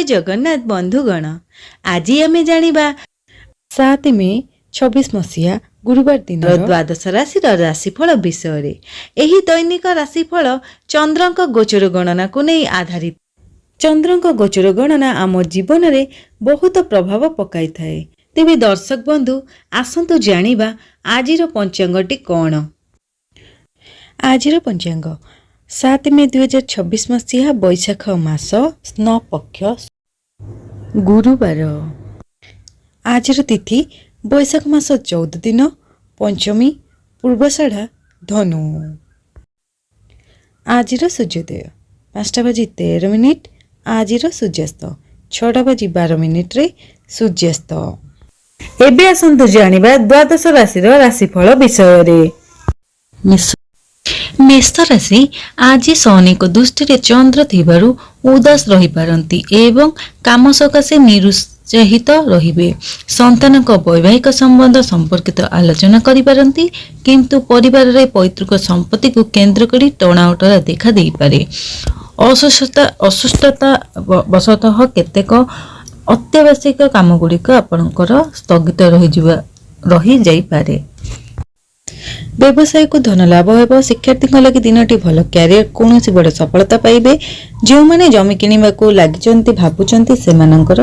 ଜୟ ଜଗନ୍ନାଥ ବନ୍ଧୁଗଣ। ଆଜି ଆମେ ଜାଣିବା 7 ମେ 26 ମସିହା ଗୁରୁବାର ଦିନର ଦ୍ୱାଦଶ ରାଶିର ରାଶିଫଳ ବିଷୟରେ। ଏହି ଦୈନିକ ରାଶିଫଳ ଚନ୍ଦ୍ରଙ୍କ ଗୋଚର ଗଣନାକୁ ନେଇ ଆଧାରିତ। ଚନ୍ଦ୍ରଙ୍କ ଗୋଚର ଗଣନା ଆମ ଜୀବନରେ ବହୁତ ପ୍ରଭାବ ପକାଇଥାଏ। ତେବେ ଦର୍ଶକ ବନ୍ଧୁ, ଆସନ୍ତୁ ଜାଣିବା ଆଜିର ପଞ୍ଚାଙ୍ଗଟି କ'ଣ। ଆଜିର ପଞ୍ଚାଙ୍ଗ 7 ମେ 2026 ମସିହା, ବୈଶାଖ ମାସ, ସ୍ନପକ୍ଷ, ଗୁରୁବାର। ଆଜିର ତିଥି ବୈଶାଖ ମାସ 14 ଦିନ, ପଞ୍ଚମୀ, ପୂର୍ବାଷାଢ଼ା, ଧନୁ। ଆଜିର ସୂର୍ଯ୍ୟୋଦୟ 5ଟା ବାଜି 13 ମିନିଟ୍। ଆଜିର ସୂର୍ଯ୍ୟାସ୍ତ 6ଟା ବାଜି 12 ମିନିଟ୍ରେ ସୂର୍ଯ୍ୟାସ୍ତ। ଏବେ ଆସନ୍ତୁ ଜାଣିବା ଦ୍ୱାଦଶ ରାଶିର ରାଶିଫଳ ବିଷୟରେ। ମେଷ। ମେଷ ରାଶି, ଆଜି ଶନିଙ୍କ ଦୃଷ୍ଟିରେ ଚନ୍ଦ୍ର ଥିବାରୁ ଉଦାସ ରହିପାରନ୍ତି ଏବଂ କାମ ସକାଶେ ନିରୁତ୍ସାହିତ ରହିବେ। ସନ୍ତାନଙ୍କ ବୈବାହିକ ସମ୍ବନ୍ଧ ସମ୍ପର୍କିତ ଆଲୋଚନା କରିପାରନ୍ତି, କିନ୍ତୁ ପରିବାରରେ ପୈତୃକ ସମ୍ପତ୍ତିକୁ କେନ୍ଦ୍ର କରି ଟଣାଓଟରା ଦେଖା ଦେଇପାରେ। ଅସୁସ୍ଥତା ବଶତଃ କେତେକ ଅତ୍ୟାବଶ୍ୟକ କାମଗୁଡ଼ିକ ଆପଣଙ୍କର ସ୍ଥଗିତ ରହିଯାଇପାରେ। ବ୍ୟବସାୟକୁ ଧନ ଲାଭ ହେବ। ଶିକ୍ଷାର୍ଥୀଙ୍କ ଲାଗି ଦିନଟି ଭଲ। କ୍ୟାରିୟର କୌଣସି ବଡ଼ ସଫଳତା ପାଇବେ। ଯେଉଁମାନେ ଜମି କିଣିବାକୁ ଲାଗିଛନ୍ତି, ଭାବୁଛନ୍ତି, ସେମାନଙ୍କର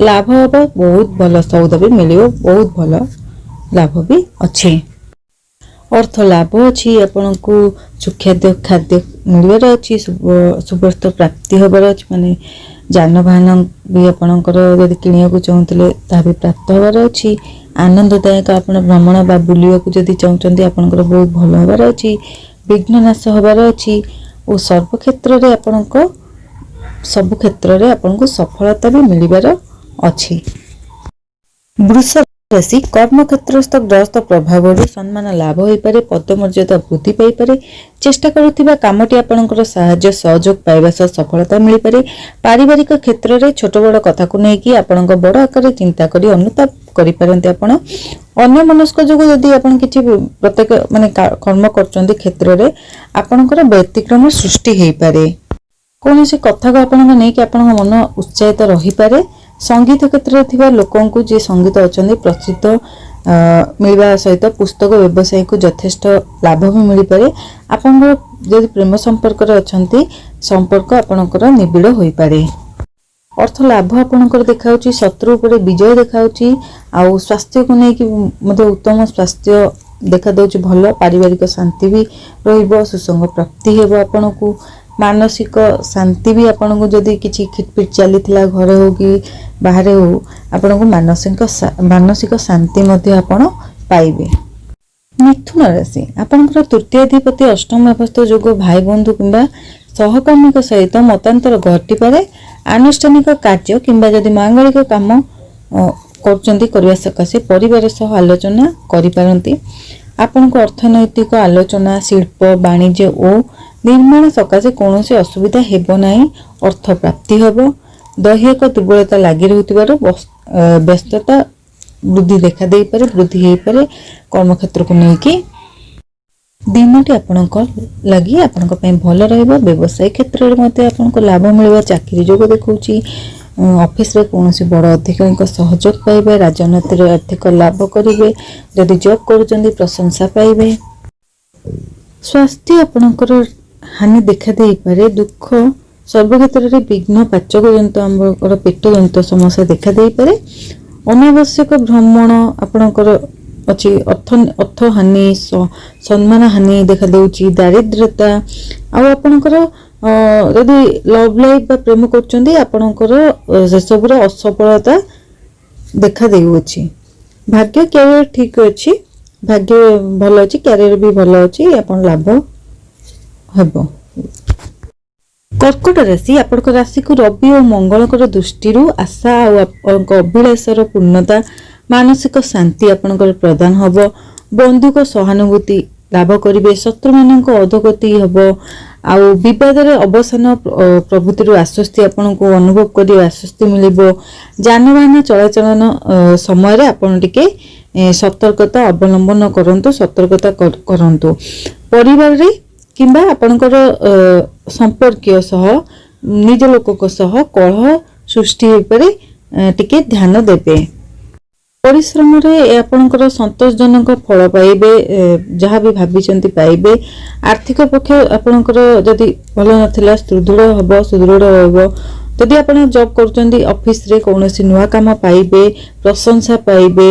ଲାଭ ହେବ। ବହୁତ ଭଲ ସଉଦା ବି ମିଳିବ। ବହୁତ ଭଲ ଲାଭ ବି ଅଛି। ଅର୍ଥ ଲାଭ ଅଛି। ଆପଣଙ୍କୁ ସୁଖାଦ୍ୟ ଖାଦ୍ୟ ମିଳିବାର ଅଛି। ସୁବସ୍ତ୍ର ପ୍ରାପ୍ତି ହେବାର ଅଛି, ମାନେ ଯାନବାହନ ବି ଆପଣଙ୍କର ଯଦି କିଣିବାକୁ ଚାହୁଁଥିଲେ, ତାହା ବି ପ୍ରାପ୍ତ ହେବାର ଅଛି। ଆନନ୍ଦଦାୟକ ଆପଣ ଭ୍ରମଣ ବା ବୁଲିବାକୁ ଯଦି ଚାହୁଁଛନ୍ତି, ଆପଣଙ୍କର ବହୁତ ଭଲ ହେବାର ଅଛି। ବିଘ୍ନ ନାଶ ହେବାର ଅଛି ଓ ସର୍ବକ୍ଷେତ୍ରରେ ଆପଣଙ୍କ ସବୁ କ୍ଷେତ୍ରରେ ଆପଣଙ୍କୁ ସଫଳତା ବି ମିଳିବାର ଅଛି। ବୃଷ ରାଶି, କର୍ମକ୍ଷେତ୍ରସ୍ଥ ଗ୍ରହସ୍ଥ ପ୍ରଭାବରୁ ସମ୍ମାନ ଲାଭ ହୋଇପାରେ। ପଦମର୍ଯ୍ୟାଦା ବୃଦ୍ଧି ପାଇପାରେ। ଚେଷ୍ଟା କରୁଥିବା କାମଟି ଆପଣଙ୍କର ସାହାଯ୍ୟ ସହଯୋଗ ପାଇବା ସହ ସଫଳତା ମିଳିପାରେ। ପାରିବାରିକ କ୍ଷେତ୍ରରେ ଛୋଟ ବଡ଼ କଥାକୁ ନେଇକି ଆପଣଙ୍କ ବଡ଼ ଆକାରରେ ଚିନ୍ତା କରି ଅନୁତାପ କରିପାରନ୍ତି ଆପଣ। ଅନ୍ୟମନସ୍କ ଯୋଗୁଁ ଯଦି ଆପଣ କିଛି ପ୍ରତ୍ୟେକ ମାନେ କର୍ମ କରୁଛନ୍ତି, କ୍ଷେତ୍ରରେ ଆପଣଙ୍କର ବ୍ୟତିକ୍ରମ ସୃଷ୍ଟି ହେଇପାରେ। କୌଣସି କଥାକୁ ଆପଣଙ୍କ ନେଇକି ଆପଣଙ୍କ ମନ ଉତ୍ସାହିତ ରହିପାରେ। ସଙ୍ଗୀତ କ୍ଷେତ୍ରରେ ଥିବା ଲୋକଙ୍କୁ, ଯିଏ ସଙ୍ଗୀତ ଅଛନ୍ତି, ପ୍ରସିଦ୍ଧ ମିଳିବା ସହିତ ପୁସ୍ତକ ବ୍ୟବସାୟୀକୁ ଯଥେଷ୍ଟ ଲାଭ ବି ମିଳିପାରେ। ଆପଣଙ୍କର ଯଦି ପ୍ରେମ ସମ୍ପର୍କରେ ଅଛନ୍ତି, ସମ୍ପର୍କ ଆପଣଙ୍କର ନିବିଡ଼ ହୋଇପାରେ। ଅର୍ଥ ଲାଭ ଆପଣଙ୍କର ଦେଖାଉଛି। ଶତ୍ରୁ ଉପରେ ବିଜୟ ଦେଖାଉଛି। ଆଉ ସ୍ୱାସ୍ଥ୍ୟକୁ ନେଇକି ମଧ୍ୟ ଉତ୍ତମ ସ୍ୱାସ୍ଥ୍ୟ ଦେଖାଦେଉଛି ଭଲ। ପାରିବାରିକ ଶାନ୍ତି ବି ରହିବ। ସୁସଙ୍ଗ ପ୍ରାପ୍ତି ହେବ ଆପଣଙ୍କୁ। ମାନସିକ ଶାନ୍ତି ବି ଆପଣଙ୍କୁ, ଯଦି କିଛି ଖିଟପିଟ ଚାଲିଥିଲା ଘରେ ହଉ କି ବାହାରେ ହଉ, ଆପଣଙ୍କୁ ମାନସିକ ଶାନ୍ତି ମଧ୍ୟ ଆପଣ ପାଇବେ। ମିଥୁନ ରାଶି, ଆପଣଙ୍କର ତୃତୀୟ ଅଧିପତି ଅଷ୍ଟମ ଭାବସ୍ଥ ଯୋଗୁଁ ଭାଇ ବନ୍ଧୁ କିମ୍ବା ସହକର୍ମୀଙ୍କ ସହିତ ମତାନ୍ତର ଘଟିପାରେ। ଆନୁଷ୍ଠାନିକ କାର୍ଯ୍ୟ କିମ୍ବା ଯଦି ମାଙ୍ଗଳିକ କାମ କରୁଛନ୍ତି, କରିବା ସକାଶେ ପରିବାର ସହ ଆଲୋଚନା କରିପାରନ୍ତି। ଆପଣଙ୍କୁ ଅର୍ଥନୈତିକ ଆଲୋଚନା, ଶିଳ୍ପ, ବାଣିଜ୍ୟ ଓ ନିର୍ମାଣ ସକାଶେ କୌଣସି ଅସୁବିଧା ହେବ ନାହିଁ। ଅର୍ଥ ପ୍ରାପ୍ତି ହେବ। ଦୈହିକ ଦୁର୍ବଳତା ଲାଗି ରହୁଥିବାରୁ ବ୍ୟସ୍ତତା ବୃଦ୍ଧି ଦେଖା ଦେଇପାରେ, ବୃଦ୍ଧି ହେଇପାରେ କର୍ମକ୍ଷେତ୍ରକୁ ନେଇକି। ଦିନଟି ଆପଣଙ୍କ ଲାଗି, ଆପଣଙ୍କ ପାଇଁ ଭଲ ରହିବ। ବ୍ୟବସାୟ କ୍ଷେତ୍ରରେ ମଧ୍ୟ ଆପଣଙ୍କୁ ଲାଭ ମିଳିବ। ଚାକିରି ଯୋଗ ଦେଖାଉଛି। ଅଫିସରେ କୌଣସି ବଡ଼ ଅଧିକାରୀଙ୍କ ସହଯୋଗ ପାଇବେ। ରାଜନୀତିରେ ଆର୍ଥିକ ଲାଭ କରିବେ। ଯଦି ଜବ୍ କରୁଛନ୍ତି, ପ୍ରଶଂସା ପାଇବେ। ସ୍ୱାସ୍ଥ୍ୟ ଆପଣଙ୍କର ହାନି ଦେଖା ଦେଇପାରେ। ଦୁଃଖ, ସର୍ବକ୍ଷେତ୍ରରେ ବିଘ୍ନ, ପାଚକ ଜନିତ, ଆମର ପେଟ ଜନିତ ସମସ୍ୟା ଦେଖା ଦେଇପାରେ। ଅନାବଶ୍ୟକ ଭ୍ରମଣ ଆପଣଙ୍କର ଅଛି। ଅର୍ଥ ହାନି, ସମ୍ମାନ ହାନି ଦେଖାଦେଉଛି। ଦାରିଦ୍ର୍ୟତା ଆଉ ଆପଣଙ୍କର ଯଦି ଲଭ୍ ଲାଇଫ୍ ବା ପ୍ରେମ କରୁଛନ୍ତି, ଆପଣଙ୍କର ସେସବୁରେ ଅସଫଳତା ଦେଖା ଦେଉଅଛି। ଭାଗ୍ୟ, କ୍ୟାରିୟର ଠିକ ଅଛି। ଭାଗ୍ୟ ଭଲ ଅଛି, କ୍ୟାରିୟର ବି ଭଲ ଅଛି। ଆପଣ ଲାଭ ହେବ। କର୍କଟ ରାଶି, ଆପଣଙ୍କ ରାଶିକୁ ରବି ଓ ମଙ୍ଗଳଙ୍କର ଦୃଷ୍ଟିରୁ ଆଶା ଆଉ ଆପଣଙ୍କ ଅଭିଳାଷର ପୂର୍ଣ୍ଣତା, ମାନସିକ ଶାନ୍ତି ଆପଣଙ୍କର ପ୍ରଦାନ ହେବ। ବନ୍ଧୁଙ୍କ ସହାନୁଭୂତି ଲାଭ କରିବେ। ଶତ୍ରୁମାନଙ୍କ ଅଧୋଗତି ହେବ ଆଉ ବିବାଦରେ ଅବସାନ ପ୍ରଭୃତିରୁ ଆଶ୍ୱସ୍ତି ଆପଣଙ୍କୁ ଅନୁଭବ କରି ଆଶ୍ୱସ୍ତି ମିଳିବ। ଯାନବାହନ ଚଳାଚଳନ ସମୟରେ ଆପଣ ଟିକେ ସତର୍କତା ଅବଲମ୍ବନ କରନ୍ତୁ, ସତର୍କତା କରନ୍ତୁ। ପରିବାରରେ କିମ୍ବା ଆପଣଙ୍କର ସମ୍ପର୍କୀୟ ସହ, ନିଜ ଲୋକଙ୍କ ସହ କଳହ ସୃଷ୍ଟି ହୋଇପାରେ। ଟିକେ ଧ୍ୟାନ ଦେବେ। ପରିଶ୍ରମରେ ଆପଣଙ୍କର ସନ୍ତୋଷଜନକ ଫଳ ପାଇବେ। ଯାହା ବି ଭାବିଛନ୍ତି ପାଇବେ। ଆର୍ଥିକ ପକ୍ଷ ଆପଣଙ୍କର ଯଦି ଭଲ ନଥିଲା, ସୁଦୃଢ଼ ହେବ, ସୁଦୃଢ଼ ରହିବ। ଯଦି ଆପଣ ଜବ୍ କରୁଛନ୍ତି, ଅଫିସରେ କୌଣସି ନୂଆ କାମ ପାଇବେ, ପ୍ରଶଂସା ପାଇବେ।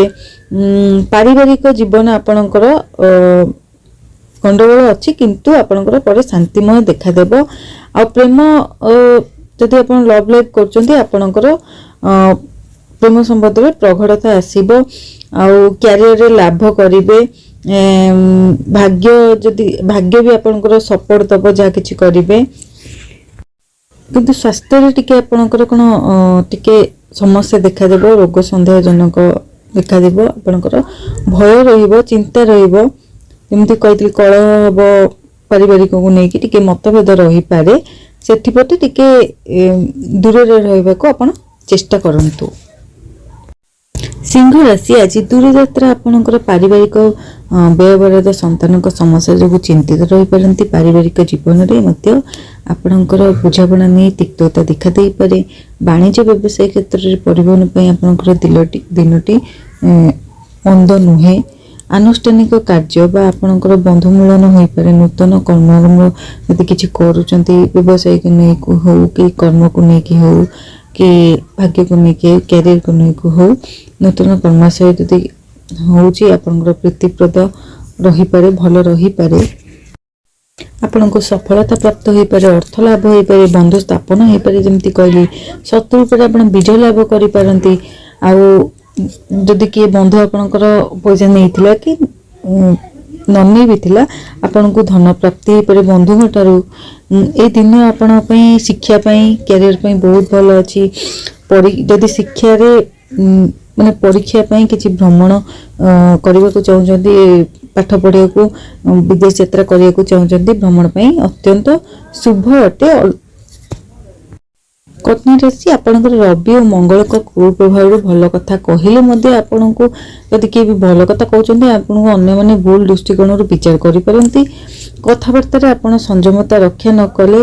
ପାରିବାରିକ ଜୀବନ ଆପଣଙ୍କର ଗଣ୍ଡଗୋଳ ଅଛି, କିନ୍ତୁ ଆପଣଙ୍କର ପରେ ଶାନ୍ତିମୟ ଦେଖାଦେବ। ଆଉ ପ୍ରେମ, ଯଦି ଆପଣ ଲଭ୍ ଲାଇଫ୍ କରୁଛନ୍ତି, ଆପଣଙ୍କର ପ୍ରେମ ସମ୍ବନ୍ଧରେ ପ୍ରଗାଢ଼ତା ଆସିବ ଆଉ କ୍ୟାରିୟରରେ ଲାଭ କରିବେ। ଭାଗ୍ୟ ଯଦି, ଭାଗ୍ୟ ବି ଆପଣଙ୍କର ସପୋର୍ଟ ଦେବ ଯାହା କିଛି କରିବେ। କିନ୍ତୁ ସ୍ୱାସ୍ଥ୍ୟରେ ଟିକେ ଆପଣଙ୍କର କ'ଣ ଟିକେ ସମସ୍ୟା ଦେଖାଦେବ। ରୋଗ ସନ୍ଦେହଜନକ ଦେଖାଦେବ। ଆପଣଙ୍କର ଭୟ ରହିବ, ଚିନ୍ତା ରହିବ। ଯେମିତି କହିଥିଲି, କଳହ ହେବ, ପାରିବାରିକକୁ ନେଇକି ଟିକେ ମତଭେଦ ରହିପାରେ। ସେଥିପ୍ରତି ଟିକେ ଦୂରରେ ରହିବାକୁ ଆପଣ ଚେଷ୍ଟା କରନ୍ତୁ। ସିଂହ ରାଶି, ଆଜି ଦୂରଯାତ୍ରା ଆପଣଙ୍କର ପାରିବାରିକ ବ୍ୟୟବରାଦ, ସନ୍ତାନଙ୍କ ସମସ୍ୟା ଯୋଗୁଁ ଚିନ୍ତିତ ରହିପାରନ୍ତି। ପାରିବାରିକ ଜୀବନରେ ମଧ୍ୟ ଆପଣଙ୍କର ବୁଝାମଣା ନେଇ ତିକ୍ତତା ଦେଖା ଦେଇପାରେ। ବାଣିଜ୍ୟ ବ୍ୟବସାୟ କ୍ଷେତ୍ରରେ ପରିବହନ ପାଇଁ ଆପଣଙ୍କର ଦିନଟି ମନ୍ଦ ନୁହେଁ। ଆନୁଷ୍ଠାନିକ କାର୍ଯ୍ୟ ବା ଆପଣଙ୍କର ବନ୍ଧୁ ମିଳନ ହୋଇପାରେ। ନୂତନ କର୍ମାରମ୍ଭ ଯଦି କିଛି କରୁଛନ୍ତି, ବ୍ୟବସାୟକୁ ନେଇକି ହଉ କି କର୍ମକୁ ନେଇକି ହଉ କି ଭାଗ୍ୟକୁ ନେଇକି ହଉ, କ୍ୟାରିୟରକୁ ନେଇକି ହଉ, ନୂତନ କର୍ମାଶୟ ଯଦି ହେଉଛି, ଆପଣଙ୍କର ପ୍ରୀତିପ୍ରଦ ରହିପାରେ, ଭଲ ରହିପାରେ। ଆପଣଙ୍କୁ ସଫଳତା ପ୍ରାପ୍ତ ହୋଇପାରେ, ଅର୍ଥ ଲାଭ ହୋଇପାରେ, ବନ୍ଧୁ ସ୍ଥାପନ ହୋଇପାରେ। ଯେମିତି କହିଲି, ଶତ୍ରୁ ଉପରେ ଆପଣ ବିଜୟ ଲାଭ କରିପାରନ୍ତି। ଆଉ ଯଦି କିଏ ବନ୍ଧୁ ଆପଣଙ୍କର ପଇସା ନେଇଥିଲା କି ନ ନେଇ ବି ଥିଲା, ଆପଣଙ୍କୁ ଧନ ପ୍ରାପ୍ତି ହେଇପାରେ ବନ୍ଧୁଙ୍କ ଠାରୁ। ଏଇ ଦିନ ଆପଣଙ୍କ ପାଇଁ ଶିକ୍ଷା ପାଇଁ, କ୍ୟାରିୟର ପାଇଁ ବହୁତ ଭଲ ଅଛି। ଯଦି ଶିକ୍ଷାରେ ମାନେ ପରୀକ୍ଷା ପାଇଁ କିଛି ଭ୍ରମଣ କରିବାକୁ ଚାହୁଁଛନ୍ତି, ପାଠ ପଢ଼ିବାକୁ ବିଦେଶ ଯାତ୍ରା କରିବାକୁ ଚାହୁଁଛନ୍ତି, ଭ୍ରମଣ ପାଇଁ ଅତ୍ୟନ୍ତ ଶୁଭ ଅଟେ। କନ୍ୟା ରାଶି, ଆପଣଙ୍କର ରବି ଓ ମଙ୍ଗଳଙ୍କ କୁପ୍ରଭାବରୁ ଭଲ କଥା କହିଲେ ମଧ୍ୟ ଆପଣଙ୍କୁ, ଯଦି କିଏ ବି ଭଲ କଥା କହୁଛନ୍ତି, ଆପଣଙ୍କୁ ଅନ୍ୟମାନେ ଭୁଲ ଦୃଷ୍ଟିକୋଣରୁ ବିଚାର କରିପାରନ୍ତି। କଥାବାର୍ତ୍ତାରେ ଆପଣ ସଂଯମତା ରକ୍ଷା ନ କଲେ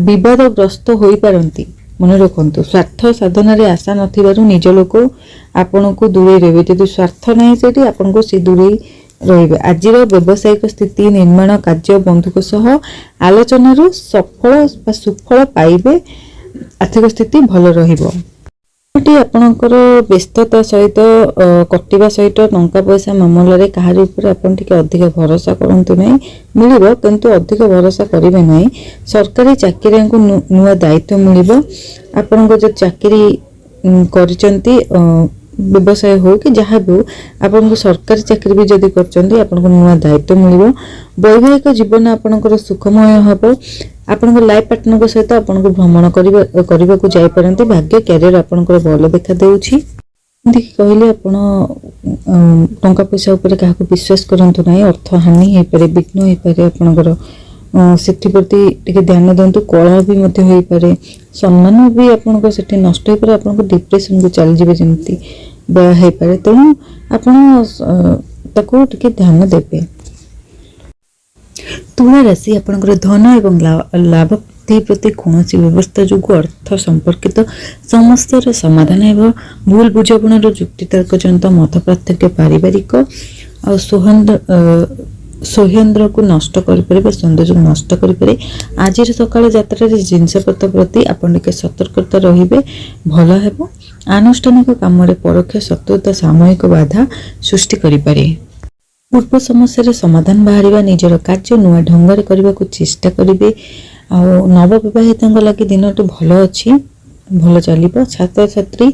ବିବାଦଗ୍ରସ୍ତ ହୋଇପାରନ୍ତି। ମନେ ରଖନ୍ତୁ, ସ୍ୱାର୍ଥ ସାଧନାରେ ଆଶା ନଥିବାରୁ ନିଜ ଲୋକ ଆପଣଙ୍କୁ ଦୂରେଇ ରହିବେ। ଯଦି ସ୍ୱାର୍ଥ ନାହିଁ ସେଇଠି, ଆପଣଙ୍କୁ ସେ ଦୂରେଇ ରହିବେ। ଆଜିର ବ୍ୟବସାୟିକ ସ୍ଥିତି, ନିର୍ମାଣ କାର୍ଯ୍ୟ, ବନ୍ଧୁଙ୍କ ସହ ଆଲୋଚନାରୁ ସଫଳ ବା ସୁଫଳ ପାଇବେ। ଆର୍ଥିକ ସ୍ଥିତି ଭଲ ରହିବ। ଦିନଟି ଆପଣଙ୍କର ବ୍ୟସ୍ତତା ସହିତ କଟିବା ସହିତ ଟଙ୍କା ପଇସା ମାମଲାରେ କାହାରି ଉପରେ ଆପଣ ଟିକେ ଅଧିକ ଭରସା କରନ୍ତୁ ନାହିଁ। ମିଳିବ, କିନ୍ତୁ ଅଧିକ ଭରସା କରିବେ ନାହିଁ। ସରକାରୀ ଚାକିରିଆଙ୍କୁ ନୂଆ ଦାୟିତ୍ୱ ମିଳିବ। ଆପଣଙ୍କ ଯେଉଁ ଚାକିରି କରିଛନ୍ତି, ବ୍ୟବସାୟ ହଉ କି ଯାହା ବି ହଉ, ଆପଣଙ୍କୁ ସରକାରୀ ଚାକିରି ବି ଯଦି କରିଛନ୍ତି, ଆପଣଙ୍କୁ ନୂଆ ଦାୟିତ୍ୱ ମିଳିବ। ବୈବାହିକ ଜୀବନ ଆପଣଙ୍କର ସୁଖମୟ ହେବ। ଆପଣଙ୍କ ଲାଇଫ୍ ପାର୍ଟନରଙ୍କ ସହିତ ଆପଣଙ୍କୁ ଭ୍ରମଣ କରିବାକୁ ଯାଇପାରନ୍ତି। ଭାଗ୍ୟ, କ୍ୟାରିୟର ଆପଣଙ୍କର ଭଲ ଦେଖାଦେଉଛି। ଯେମିତିକି କହିଲେ, ଆପଣ ଟଙ୍କା ପଇସା ଉପରେ କାହାକୁ ବିଶ୍ୱାସ କରନ୍ତୁ ନାହିଁ। ଅର୍ଥ ହାନି ହେଇପାରେ, ବିଘ୍ନ ହେଇପାରେ ଆପଣଙ୍କର। ସେଥିପ୍ରତି ଟିକେ ଧ୍ୟାନ ଦିଅନ୍ତୁ। କଳହ ବି ମଧ୍ୟ ହେଇପାରେ, ସମ୍ମାନ ବି ଆପଣଙ୍କ ସେଠି ନଷ୍ଟ ହେଇପାରେ, ଆପଣଙ୍କ ଡିପ୍ରେସନକୁ ଚାଲିଯିବେ ଯେମିତି ବ୍ୟୟ ହେଇପାରେ। ତେଣୁ ଆପଣ ତାକୁ ଟିକେ ଧ୍ୟାନ ଦେବେ। ତୁଳା ରାଶି, ଆପଣଙ୍କର ଧନ ଏବଂ ଲାଭ ପ୍ରାପ୍ତି ପ୍ରତି କୌଣସି ବ୍ୟବସ୍ଥା ଯୋଗୁଁ ଅର୍ଥ ସମ୍ପର୍କିତ ସମସ୍ୟାର ସମାଧାନ ହେବ। ଭୁଲ ବୁଝାମଣାର ଯୁକ୍ତିତର୍କ ଜନିତ ମତ ପାର୍ଥକ୍ୟ ପାରିବାରିକ ଆଉ ସୌହାର୍ଦ୍ଦ୍ୟକୁ ନଷ୍ଟ କରିପାରେ ବା ସୌନ୍ଦର୍ଯ୍ୟକୁ ନଷ୍ଟ କରିପାରେ। ଆଜିର ସକାଳ ଯାତ୍ରାରେ ଜିନିଷପତ୍ର ପ୍ରତି ଆପଣ ଟିକେ ସତର୍କତା ରହିବେ, ଭଲ ହେବ। ଆନୁଷ୍ଠାନିକ କାମରେ ପରୋକ୍ଷ ଶତ୍ରୁତା ସାମୟିକ ବାଧା ସୃଷ୍ଟି କରିପାରେ। ପୂର୍ବ ସମସ୍ୟାର ସମାଧାନ ବାହାରିବା, ନିଜର କାର୍ଯ୍ୟ ନୂଆ ଢଙ୍ଗରେ କରିବାକୁ ଚେଷ୍ଟା କରିବେ। ଆଉ ନବବିବାହିତଙ୍କ ଲାଗି ଦିନଟି ଭଲ ଅଛି, ଭଲ ଚାଲିବ। ଛାତ୍ରଛାତ୍ରୀ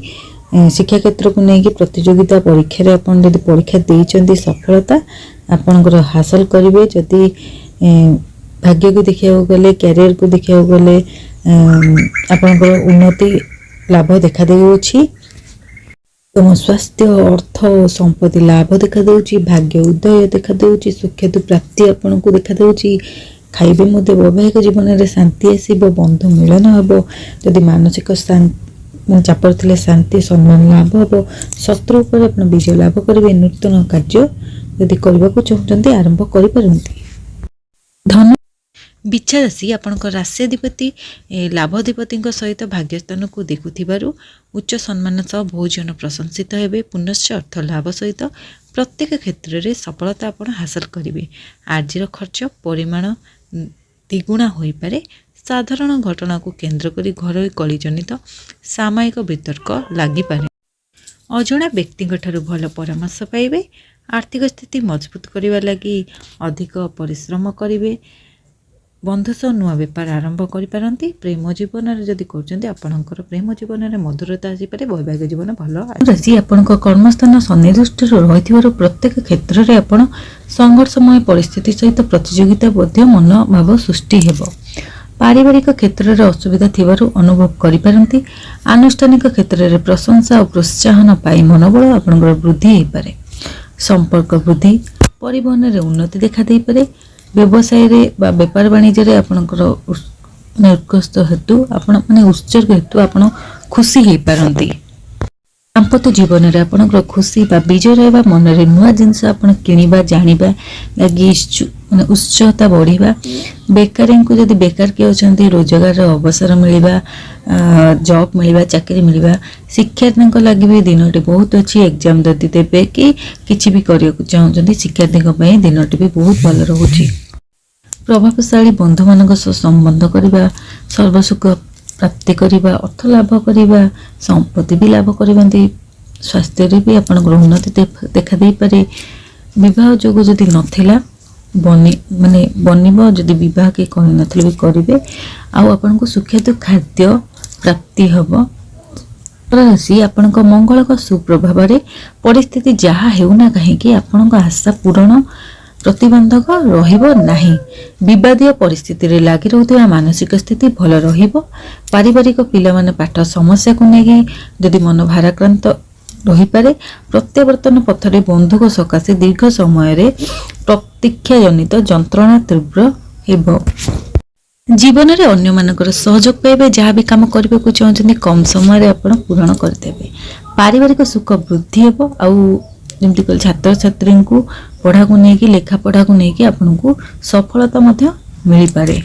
ଶିକ୍ଷା କ୍ଷେତ୍ରକୁ ନେଇକି ପ୍ରତିଯୋଗିତା ପରୀକ୍ଷାରେ ଆପଣ ଯଦି ପରୀକ୍ଷା ଦେଇଛନ୍ତି, ସଫଳତା ଆପଣଙ୍କର ହାସଲ କରିବେ। ଯଦି ଭାଗ୍ୟକୁ ଦେଖିବାକୁ ଗଲେ, କ୍ୟାରିୟରକୁ ଦେଖିବାକୁ ଗଲେ, ଆପଣଙ୍କର ଉନ୍ନତି ଲାଭ ଦେଖାଦେଉଅଛି। ତୁମ ସ୍ୱାସ୍ଥ୍ୟ, ଅର୍ଥ ଓ ସମ୍ପତ୍ତି ଲାଭ ଦେଖାଦେଉଛି। ଭାଗ୍ୟ ଉଦୟ ଦେଖାଦେଉଛି। ସୁଖ୍ୟାତି ପ୍ରାପ୍ତି ଆପଣଙ୍କୁ ଦେଖାଦେଉଛି। ଖାଇବେ ମଧ୍ୟ ବୈବାହିକ ଜୀବନରେ ଶାନ୍ତି ଆସିବ, ବନ୍ଧୁ ମିଳନ ହେବ। ଯଦି ମାନସିକ ମାନେ ଚାପରେ ଥିଲେ ଶାନ୍ତି, ସମ୍ମାନ ଲାଭ ହେବ। ଶତ୍ରୁ ଉପରେ ଆପଣ ବିଜୟ ଲାଭ କରିବେ। ନୂତନ କାର୍ଯ୍ୟ ଯଦି କରିବାକୁ ଚାହୁଁଛନ୍ତି, ଆରମ୍ଭ କରିପାରନ୍ତି। ଧନ ବିଛା ରାଶି, ଆପଣଙ୍କ ରାଶ୍ୟାଧିପତି ଲାଭାଧିପତିଙ୍କ ସହିତ ଭାଗ୍ୟସ୍ଥାନକୁ ଦେଖୁଥିବାରୁ ଉଚ୍ଚ ସମ୍ମାନ ସହ ବହୁଜନ ପ୍ରଶଂସିତ ହେବେ। ପୁନଶ୍ଚ ଅର୍ଥ ଲାଭ ସହିତ ପ୍ରତ୍ୟେକ କ୍ଷେତ୍ରରେ ସଫଳତା ଆପଣ ହାସଲ କରିବେ। ଆଜିର ଖର୍ଚ୍ଚ ପରିମାଣ ଦ୍ୱିଗୁଣା ହୋଇପାରେ। ସାଧାରଣ ଘଟଣାକୁ କେନ୍ଦ୍ର କରି ଘରୋଇ କଳିଜନିତ ସାମୟିକ ବିତର୍କ ଲାଗିପାରେ। ଅଜଣା ବ୍ୟକ୍ତିଙ୍କ ଠାରୁ ଭଲ ପରାମର୍ଶ ପାଇବେ। ଆର୍ଥିକ ସ୍ଥିତି ମଜବୁତ କରିବା ଲାଗି ଅଧିକ ପରିଶ୍ରମ କରିବେ। ବନ୍ଧୁ ସହ ନୂଆ ବେପାର ଆରମ୍ଭ କରିପାରନ୍ତି। ପ୍ରେମ ଜୀବନରେ ଯଦି କରୁଛନ୍ତି, ଆପଣଙ୍କର ପ୍ରେମ ଜୀବନରେ ମଧୁରତା ଆସିପାରେ। ବୈବାହିକ ଜୀବନ ଭଲ ରାଶି, ଆପଣଙ୍କ କର୍ମସ୍ଥାନ ଶନି ଦୃଷ୍ଟିରୁ ରହିଥିବାରୁ ପ୍ରତ୍ୟେକ କ୍ଷେତ୍ରରେ ଆପଣ ସଂଘର୍ଷମୟ ପରିସ୍ଥିତି ସହିତ ପ୍ରତିଯୋଗିତା ମଧ୍ୟ ମନୋଭାବ ସୃଷ୍ଟି ହେବ। ପାରିବାରିକ କ୍ଷେତ୍ରରେ ଅସୁବିଧା ଥିବାରୁ ଅନୁଭବ କରିପାରନ୍ତି। ଆନୁଷ୍ଠାନିକ କ୍ଷେତ୍ରରେ ପ୍ରଶଂସା ଓ ପ୍ରୋତ୍ସାହନ ପାଇ ମନୋବଳ ଆପଣଙ୍କର ବୃଦ୍ଧି ହୋଇପାରେ। ସମ୍ପର୍କ ବୃଦ୍ଧି, ପରିବହନରେ ଉନ୍ନତି ଦେଖାଦେଇପାରେ। ବ୍ୟବସାୟରେ ବା ବେପାର ବାଣିଜ୍ୟରେ ଆପଣଙ୍କର ମାନେ ଉତ୍କର୍ଷ ହେତୁ ଆପଣ ମାନେ ଉତ୍ସର୍ଗ ହେତୁ ଆପଣ ଖୁସି ହେଇପାରନ୍ତି। ଦାମ୍ପତ୍ୟ ଜୀବନରେ ଆପଣଙ୍କର ଖୁସି ବା ବିଜୟ ରହିବା, ମନରେ ନୂଆ ଜିନିଷ ଆପଣ କିଣିବା, ଜାଣିବା ଲାଗି ମାନେ ଉତ୍ସାହତା ବଢ଼ିବା। ବେକାରୀଙ୍କୁ, ଯଦି ବେକାର କିଏ ଅଛନ୍ତି, ରୋଜଗାରର ଅବସର ମିଳିବା, ଜବ୍ ମିଳିବା, ଚାକିରି ମିଳିବା। ଶିକ୍ଷାର୍ଥୀଙ୍କ ଲାଗି ବି ଦିନଟି ବହୁତ ଅଛି। ଏକ୍ଜାମ୍ ଯଦି ଦେବେ କି କିଛି ବି କରିବାକୁ ଚାହୁଁଛନ୍ତି, ଶିକ୍ଷାର୍ଥୀଙ୍କ ପାଇଁ ଦିନଟି ବି ବହୁତ ଭଲ ରହୁଛି। ପ୍ରଭାବଶାଳୀ ବନ୍ଧୁମାନଙ୍କ ସହ ସମ୍ବନ୍ଧ କରିବା, ସର୍ବସୁଖ ପ୍ରାପ୍ତି କରିବା, ଅର୍ଥ ଲାଭ କରିବା, ସମ୍ପତ୍ତି ବି ଲାଭ କରନ୍ତି। ସ୍ୱାସ୍ଥ୍ୟରେ ବି ଆପଣଙ୍କର ଉନ୍ନତି ଦେଖା ଦେଇପାରେ। ବିବାହ ଯୋଗ ଯଦି ନଥିଲା, ବନି ମାନେ ବନିବ। ଯଦି ବିବାହ କେହି କରିନଥିଲେ ବି କରିବେ। ଆଉ ଆପଣଙ୍କୁ ସୁସ୍ୱାଦୁ ଖାଦ୍ୟ ପ୍ରାପ୍ତି ହେବ। ରାଶି, ଆପଣଙ୍କ ମଙ୍ଗଳଙ୍କ ସୁପ୍ରଭାବରେ ପରିସ୍ଥିତି ଯାହା ହେଉନା କାହିଁକି, ଆପଣଙ୍କ ଆଶା ପୂରଣ ପ୍ରତିବନ୍ଧକ ରହିବ ନାହିଁ। ବିବାଦୀୟ ପରିସ୍ଥିତିରେ ଲାଗି ରହୁଥିବା ମାନସିକ ସ୍ଥିତି ଭଲ ରହିବ। ପାରିବାରିକ ପିଲାମାନେ ପାଠ ସମସ୍ୟାକୁ ନେଇକି ଯଦି ମନ ଭାରାକ୍ରାନ୍ତ ରହିପାରେ। ପ୍ରତ୍ୟାବର୍ତ୍ତନ ପଥରେ ବନ୍ଧୁଙ୍କ ସକାଶେ ଦୀର୍ଘ ସମୟରେ ପ୍ରତୀକ୍ଷା ଜନିତ ଯନ୍ତ୍ରଣା ତୀବ୍ର ହେବ। ଜୀବନରେ ଅନ୍ୟମାନଙ୍କର ସହଯୋଗ ପାଇବେ। ଯାହା ବି କାମ କରିବାକୁ ଚାହୁଁଛନ୍ତି, କମ୍ ସମୟରେ ଆପଣ ପୂରଣ କରିଦେବେ। ପାରିବାରିକ ସୁଖ ବୃଦ୍ଧି ହେବ। ଆଉ ଯେମିତି କହିଲେ, ଛାତ୍ରଛାତ୍ରୀଙ୍କୁ ପଢ଼ାକୁ ନେଇକି, ଲେଖାପଢ଼ାକୁ ନେଇକି ଆପଣଙ୍କୁ ସଫଳତା ମଧ୍ୟ ମିଳିପାରେ।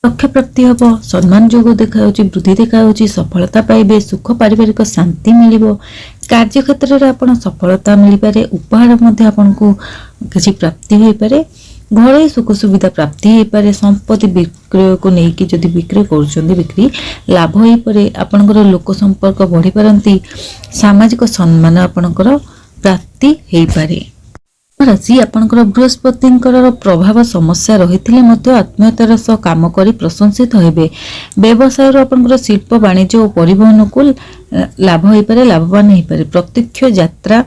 ଲକ୍ଷ୍ୟ ପ୍ରାପ୍ତି ହେବ। ସମ୍ମାନ ଯୋଗ ଦେଖାଯାଉଛି, ବୃଦ୍ଧି ଦେଖାଯାଉଛି। ସଫଳତା ପାଇବେ। ସୁଖ, ପାରିବାରିକ ଶାନ୍ତି ମିଳିବ। କାର୍ଯ୍ୟକ୍ଷେତ୍ରରେ ଆପଣ ସଫଳତା ମିଳିପାରେ। ଉପହାର ମଧ୍ୟ ଆପଣଙ୍କୁ କିଛି ପ୍ରାପ୍ତି ହୋଇପାରେ। ଘରୋଇ ସୁଖ ସୁବିଧା ପ୍ରାପ୍ତି ହେଇପାରେ। ସମ୍ପତ୍ତି ବିକ୍ରୟକୁ ନେଇକି, ଯଦି ବିକ୍ରୟ କରୁଛନ୍ତି, ବିକ୍ରି ଲାଭ ହେଇପାରେ। ଆପଣଙ୍କର ଲୋକ ସମ୍ପର୍କ ବଢ଼ିପାରନ୍ତି। ସାମାଜିକ ସମ୍ମାନ ଆପଣଙ୍କର ପ୍ରାପ୍ତି ହେଇପାରେ। ରାଶି, ଆପଣଙ୍କର ବୃହସ୍ପତିଙ୍କର ପ୍ରଭାବ ସମସ୍ୟା ରହିଥିଲେ ମଧ୍ୟ ଆତ୍ମୀୟତାର ସହ କାମ କରି ପ୍ରଶଂସିତ ହେବେ। ବ୍ୟବସାୟରୁ ଆପଣଙ୍କର ଶିଳ୍ପ, ବାଣିଜ୍ୟ ଓ ପରିବହନକୁ ଲାଭ ହେଇପାରେ, ଲାଭବାନ ହେଇପାରେ। ପ୍ରତ୍ୟକ୍ଷ ଯାତ୍ରା,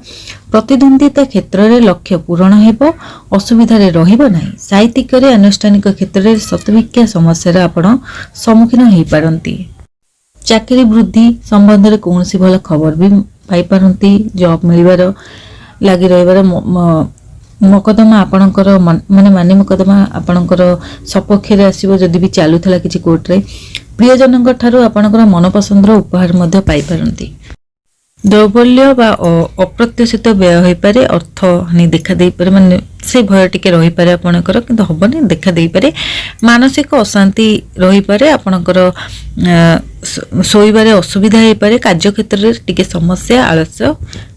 ପ୍ରତିଦ୍ୱନ୍ଦିତା କ୍ଷେତ୍ରରେ ଲକ୍ଷ୍ୟ ପୂରଣ ହେବ, ଅସୁବିଧାରେ ରହିବ ନାହିଁ। ସାହିତ୍ୟିକରେ ଆନୁଷ୍ଠାନିକ କ୍ଷେତ୍ରରେ ଶତଭିକ୍ଷା ସମସ୍ୟାର ଆପଣ ସମ୍ମୁଖୀନ ହେଇପାରନ୍ତି। ଚାକିରି ବୃଦ୍ଧି ସମ୍ବନ୍ଧରେ କୌଣସି ଭଲ ଖବର ବି ପାଇପାରନ୍ତି। ଜବ୍ ମିଳିବାର ଲାଗି ରହିବାର ମକଦ୍ଦମା ଆପଣଙ୍କର ମାନେ ମାନି ମକଦ୍ଦମା ଆପଣଙ୍କର ସପକ୍ଷରେ ଆସିବ, ଯଦି ବି ଚାଲୁଥିଲା କିଛି କୋର୍ଟରେ। ପ୍ରିୟଜନଙ୍କ ଠାରୁ ଆପଣଙ୍କର ମନପସନ୍ଦର ଉପହାର ମଧ୍ୟ ପାଇପାରନ୍ତି। ଦୌର୍ବଲ୍ୟ ବା ଅପ୍ରତ୍ୟାଶିତ ବ୍ୟୟ ହୋଇପାରେ। ଅର୍ଥ ହାନି ଦେଖା ଦେଇପାରେ, ମାନେ ସେ ଭୟ ଟିକେ ରହିପାରେ ଆପଣଙ୍କର, କିନ୍ତୁ ହବନି, ଦେଖା ଦେଇପାରେ। ମାନସିକ ଅଶାନ୍ତି ରହିପାରେ। ଆପଣଙ୍କର ଶୋଇବାରେ ଅସୁବିଧା ହେଇପାରେ। କାର୍ଯ୍ୟକ୍ଷେତ୍ରରେ ଟିକେ ସମସ୍ୟା, ଆଳସ୍ୟ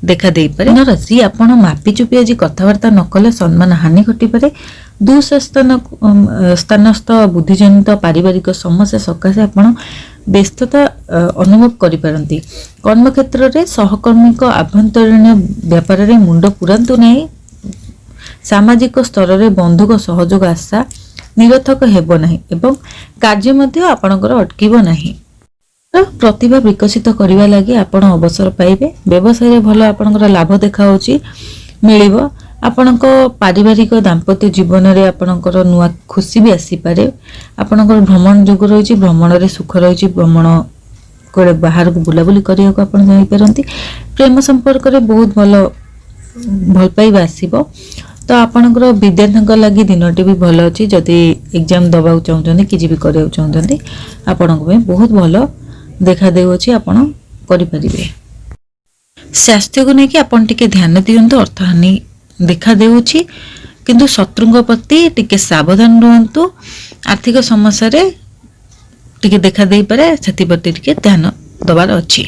ଦେଖା ଦେଇପାରେ। ରାଶି, ଆପଣ ମାପିଚୁପି ଆଜି କଥାବାର୍ତ୍ତା ନ କଲେ ସମ୍ମାନ ହାନି ଘଟିପାରେ। ଦୁଃସ୍ଥାନ ସ୍ଥାନସ୍ଥ ବୁଦ୍ଧିଜନିତ ପାରିବାରିକ ସମସ୍ୟା ସକାଶେ ଆପଣ ବ୍ୟସ୍ତତା ଅନୁଭବ କରିପାରନ୍ତି। କର୍ମକ୍ଷେତ୍ରରେ ସହକର୍ମୀଙ୍କ ଆଭ୍ୟନ୍ତରୀଣ ବ୍ୟାପାରରେ ମୁଣ୍ଡ ପୁରାନ୍ତୁ ନାହିଁ। ସାମାଜିକ ସ୍ତରରେ ବନ୍ଧୁଙ୍କ ସହଯୋଗ ଆଶା ନିରର୍ଥକ ହେବ ନାହିଁ ଏବଂ କାର୍ଯ୍ୟ ମଧ୍ୟ ଆପଣଙ୍କର ଅଟକିବ ନାହିଁ। ପ୍ରତିଭା ବିକଶିତ କରିବା ଲାଗି ଆପଣ ଅବସର ପାଇବେ। ବ୍ୟବସାୟରେ ଭଲ ଆପଣଙ୍କର ଲାଭ ଦେଖାଯାଉଛି, ମିଳିବ। ଆପଣଙ୍କ ପାରିବାରିକ ଦାମ୍ପତ୍ୟ ଜୀବନରେ ଆପଣଙ୍କର ନୂଆ ଖୁସି ବି ଆସିପାରେ। ଆପଣଙ୍କର ଭ୍ରମଣ ଯୋଗ ରହିଛି, ଭ୍ରମଣରେ ସୁଖ ରହିଛି। ଭ୍ରମଣ କୁଆଡ଼େ ବାହାରକୁ ବୁଲାବୁଲି କରିବାକୁ ଆପଣ ଯାଇପାରନ୍ତି। ପ୍ରେମ ସମ୍ପର୍କରେ ବହୁତ ଭଲ ଭଲ ପାଇବା ଆସିବ। ତ ଆପଣଙ୍କର ବିଦ୍ୟାର୍ଥୀଙ୍କ ଲାଗି ଦିନଟି ବି ଭଲ ଅଛି। ଯଦି ଏକ୍ଜାମ୍ ଦେବାକୁ ଚାହୁଁଛନ୍ତି, କିଛି ବି କରିବାକୁ ଚାହୁଁଛନ୍ତି, ଆପଣଙ୍କ ପାଇଁ ବହୁତ ଭଲ ଦେଖାଦେଉଅଛି, ଆପଣ କରିପାରିବେ। ସ୍ୱାସ୍ଥ୍ୟକୁ ନେଇକି ଆପଣ ଟିକେ ଧ୍ୟାନ ଦିଅନ୍ତୁ। ଅର୍ଥହାନି ଦେଖା ଦେଉଛି। କିନ୍ତୁ ଶତ୍ରୁଙ୍କ ପ୍ରତି ଟିକେ ସାବଧାନ ରୁହନ୍ତୁ। ଆର୍ଥିକ ସମସ୍ୟାରେ ଟିକେ ଦେଖା ଦେଇପାରେ, ସେଥିପ୍ରତି ଟିକେ ଧ୍ୟାନ ଦେବାର ଅଛି।